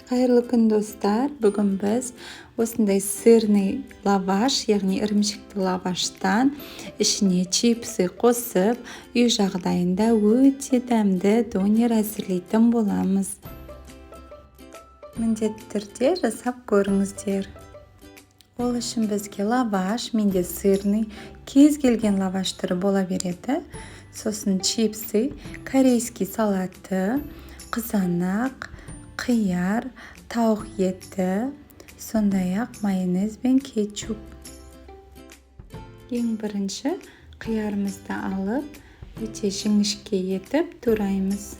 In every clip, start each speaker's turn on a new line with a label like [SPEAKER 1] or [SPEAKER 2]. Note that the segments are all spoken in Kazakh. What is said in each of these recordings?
[SPEAKER 1] Қайырлы күн, достар! Бүгін біз осындай сырный лаваш, яғни ірімшікті лаваштан ішіне чипсы қосып, үй жағдайында өте дәмді донер әзірлейтін боламыз. Міндетті түрде жасап көріңіздер. Ол үшін бізге лаваш, менде сырный, кез келген лаваш түрі бола береді. Сосын чипсы, корейский салаты, қызанақ, қияр, тауық еті, сондай-ақ майонез бен кетчуп. Ең бірінші қиярымызды алып, өте жіңішке етіп тураймыз.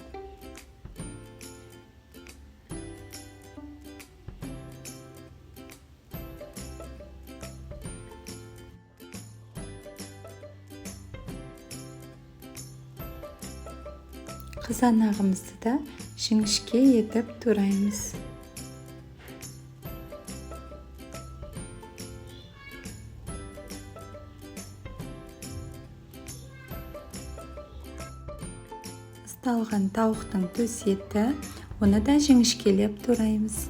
[SPEAKER 1] Қызанағымызды да жіңішке етіп тураймыз. Ысталған тауықтың төс еті, оны да жіңішкелеп тураймыз.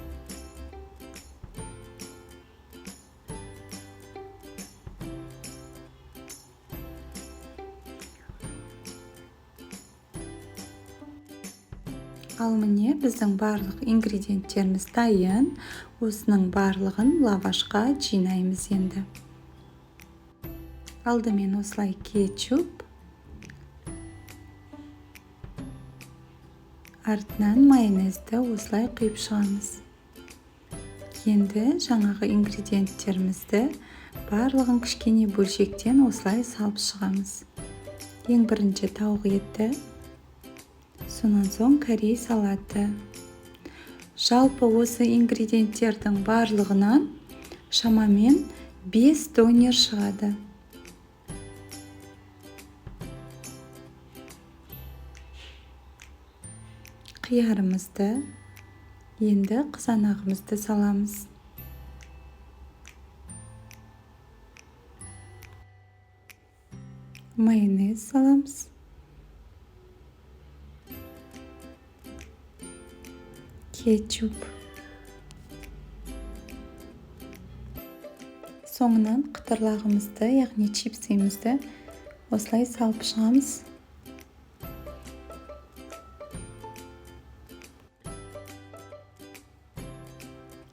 [SPEAKER 1] Ал міне, біздің барлық ингредиенттеріміз дайын. Осының барлығын лавашқа жинаймыз енді. Алдымен осылай кетчуп, артынан майонезді осылай құйып шығамыз. Енді жаңағы ингредиенттерімізді барлығын кішкене бөлшектен осылай салып шығамыз. Ең бірінші тауық еті, сонан соң корей салаты. Жалпы осы ингредиенттердің барлығынан шамамен 5 донер шығады. Қиярымызды, енді қызанағымызды саламыз. Майонез саламыз. Кетчуп. Соңынан қытырлағымызды, яғни чипсымызды осылай салып шығамыз.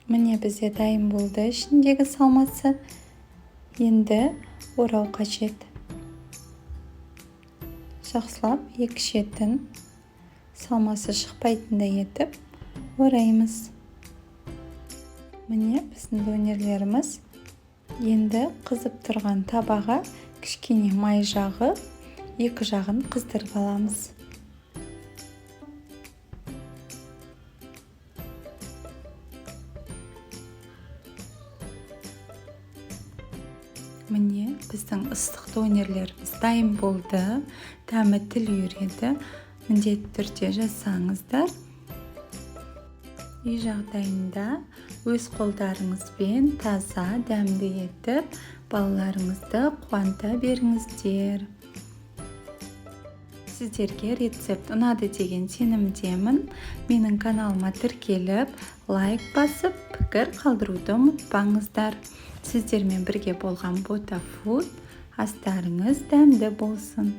[SPEAKER 1] Міне, бізде дайын болды ішіндегі салмасы. Енді орау қажет. Жақсылап екі шетін салмасы шықпайтындай етіп ораймыз. Міне, біздің донерлеріміз. Енді қызып тұрған табаға кішкене май жағып, екі жағын қыздырып аламыз. Міне, біздің ыстық донерлеріміз дайын болды. Дәмі тіл үйіреді. Міндетті түрде жасаңыздар. Үй жағдайында өз қолдарыңызбен таза, дәмді етіп балаларыңызды қуанта беріңіздер. Сіздерге рецепт ұнады деген сенімдемін. Менің каналыма тіркеліп, лайк басып, пікір қалдыруды ұмытпаңыздар. Сіздермен бірге болған Бота Фуд. Астарыңыз дәмді болсын.